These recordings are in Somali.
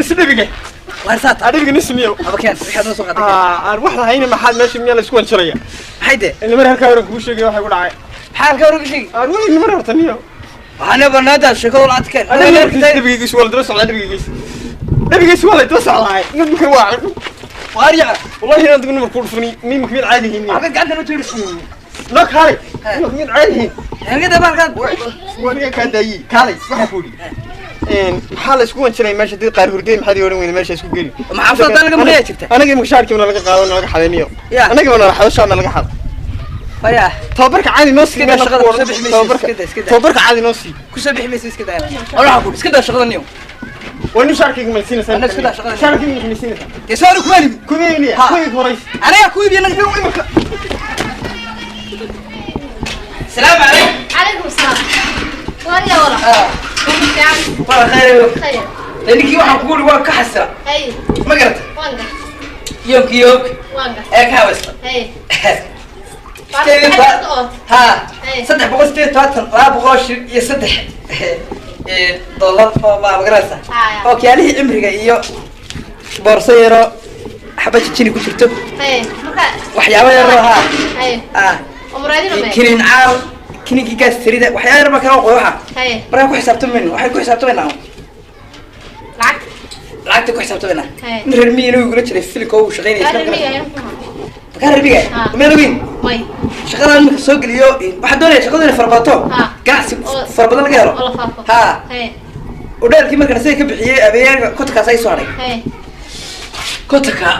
Isdhabiga. Waar saata. Adhibiga nismiyo. Aba keen wixii aad noo soo qaaday. Aan wax lahayna maxaad meesha miyaa la isku wanjaraya? Maxay dee? Ilmar halkaa horan kuu sheegay waxay ku dhacay. Maxaa halkaa hore ka sheegi? Aan weli ilmar horta niyo. Waxaana banaanta sheekada lacagta keen. Aniga dhabigiisa waa la daba socdaa, dhabigiisa. Dhabigiisa waa la daba socdaa. Nimka waa. Waarya. Wallahi inaan dib numar ku dhufani, nimka mid caadi yihiin. Halka gacanta noo jeeris. No kaalay. Nimka mid caadi yihiin. Halka halkan. Waa niga kaa daayay. Kaalay, waxa ku yidhi. Maxaa la isku wanjiray meesha dad qaar hurday maxaad oran weyne meesha isku geli. Maxaa xafladda laga maqlayaa jirta? Anaga imika shaarkiina laga qaado laga xadayniyo. Ya. Anaga wana xado shaarna laga xado. Waarya. Tababarka caadi noo sii. Iska daa shaqada, kusoo bixi maysid, iska daa, iska daa. Tababarka caadi noo sii. Kusoo bixi maysid, iska daa. Walaxa ku iska daa shaqada niyo. Waa nin shaarkayga maysiinaysaa. Ana iska daa shaqada. Shaarkayga maysiinaysaa. Dee soo ku waalid. Kumeeniya. Ha. Kuwii horays. Aniga ku iibiyo naga. Imika. Salaamu calaykum. Calaykum salaam. Waarya walaal. Fiican. Waa khayr. Khayr. Ninkii waxaan kugu yidhi waa ka xasila. Hay. Ma garata? Waan gartay. Yoomkii yoomk. Waan gartay. Ee ka hawaysta. Hay. Ha. 388, 200 shilin iyo 3 dollar oo ma magaraysa. Haya. Oo kiyaalihii cimriga iyo boorso yaroo xabad jijini ku jirto. Hay. Marka. Waxyaabo yaroo ha. Hay. Ah. Umraadina ma. Kinin caal, kininkii gaas tirida, waxyaabo yar baa kala qoy waxa. Hay. Markaan ku xisaabtamayno, waxay ku xisaabtamaynaa. Lacag. Lacagta ku xisaabtamaynaa. Haya. Nin reer miyi inuu igula jiray filinka oo uu shaqaynayay. Reer miyiga ayaan ku hayaa. Makaa reer miyiga? Ha. Meel weyn. May. Shaqadan imika soo geliyo, waxaan doonaya shaqadu inay farabato. Ha. Ganacsi Oo- fara badan laga helo. Oo la faafo. Ha. Hay. Udheelkii markaan isaga ka bixiyey abeeyaanka kotonkaas ay soo hadhay. Hay. Kotonka.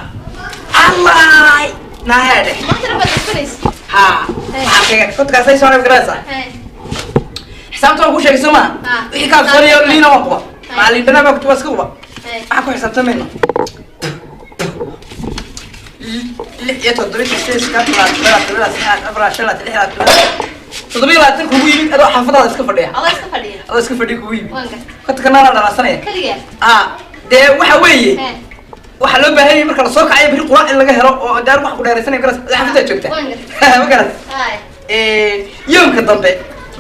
Allah! Naheede. Maanta baad isbaraysa. Ha. Hey. Waxaan sheegay kotonkaas ay soo hadhay garanaysaa. Hay. Xisaabta waan kuu sheegay soo ma? Ha. Wixii ka absoonaya liina waan quba. Hey. Macallin dhanaa baa ku iska quba. Hay. Waxaan ku xisaabtamayno. 6 iyo 7, 8, 9, 10, 11, 12, 13, 14, 15, 27 kugu yimid adoo xaafadaada iska fadhiya. Adoo iska fadhiya. Adoo iska fadhiya kugu yimid. Waan gartay. Kotonka naanaa dhalaasanaya. Kaligaa. Ah, dee waxa weeye. Hay. Waxaa loo baahan yahay marka la soo kacayo beri quraac in laga helo oo daar wax ku dheeraysanaya garas xaafadda joogta. Waan gartay. Ma garas? Hay. Yoomka dambe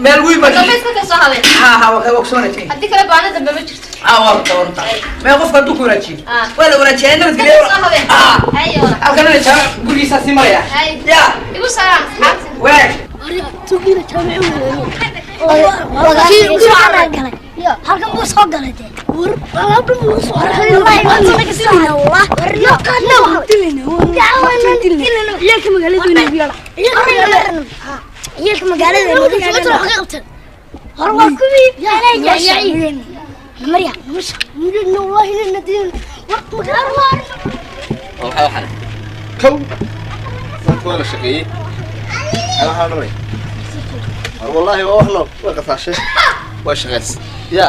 meel weyn baa. Dambe iska soo habeen. Ha ha, waa kusoo wanaajiyay. Haddii kale baana dambe ma jirto. Ah, waa runta, waa runta. Meel qofka hadduu ku wanaajiyo. Ah. Waa la wanaajiyaa nabadgelyo. Iska soo habeen. Ah. Hay walaal. Halkan ina jaamac gurigiisaa sii maraya. Hay. Ya. Igu salaam asxaabta. Wanaag. Halkan buu soo galay dee. Ciyaalka magaalada hor waa kuwii. Marya. Waxaa waxan kow maanta waa la shaqeeyey. Waxaa odhanay war wallaahi waa wax loo waa qasaashay waa shaqays ya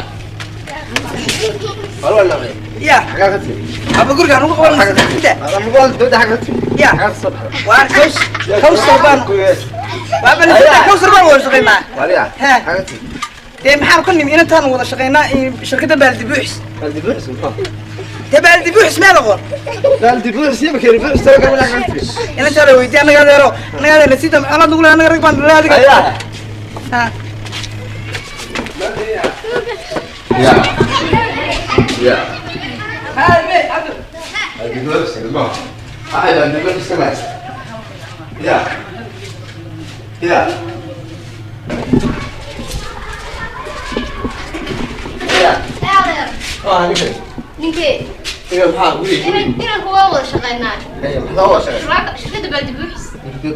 war waa noocee? Ya. Xagaa ka timi? Aba guriga aan ugu qaban inta. Dibadda xagaa ka timi? Ya. Xagaa ka soo baxda? Waa kaws kawsar baan waa bal kawsar baan wada shaqaynaa. Waliya. Ha. Xagaa ka timi? Dee maxaan ka nimi inantaan wada shaqaynaa shirkadda baaldi buuxis. Baaldi buuxis muxuu? Dee baaldi buuxis meel aqoon. Baaldi buuxis iyo bakeeri buuxis taga gabadha xagaa ka timi? Inantaa la weydiiyey annaga adeero annaga adeer nasiida maxamed lagu leeyahay annaga rag baan dhalay adiga. Ayaa. Ha. Ya ya. Ha me Cabdu. Baaldi buuxis ilmaha waxay baaldi buuxis ka mahaysa ya ya ya. Hay adeer. Waa ninkan. Ninkee? Iga maxaa guriga? Inan inanku waa wada shaqaynaa. Haya, maxaa waa shaqay? Shuraaka shirkadda baaldi buuxis.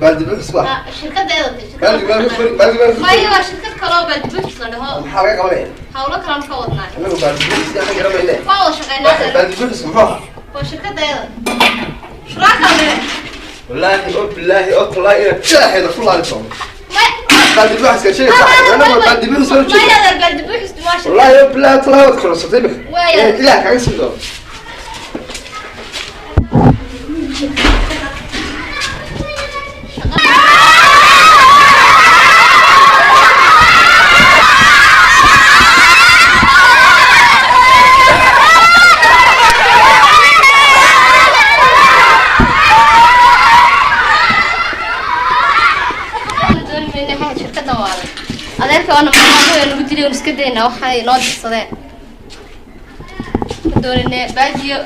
Baaldi buuxis waa? Ah, shirkaddeeda. Baaldi baaldi baaldi baaldi. Maya, waa shirkad kale oo baaldi buuxis la dhaho. Maxaa laga qabanaya? Hawlo kalena ka wadnaa. Anagu baaldi buuxis yaa garamayne. Waa wada shaqaynaa adeer. Baaldi buuxis muxuu ahaa? Waa shirkaddeeda. Shuraaka adeer. Wallaahi oo bilaahi oo tallaahi inaad jaaxeeda ku laali doono. Maya. Baaldi buuxiska sheegaysaa, anagu baaldi buuxis soo jeeda. Maya adeer, baaldi buuxis waa shirkad. Wallaahi oo bilaahi oo tallaahi waad korosatay imika. Waaya. Inaad ilaah kaaga sii doono. Dooni mayna waxaan shirkaddan waaday. Adeerka waana maxaa nagu dilay, iska daynaa waxay noo dirsadeen. Doonaynaa baadiyo.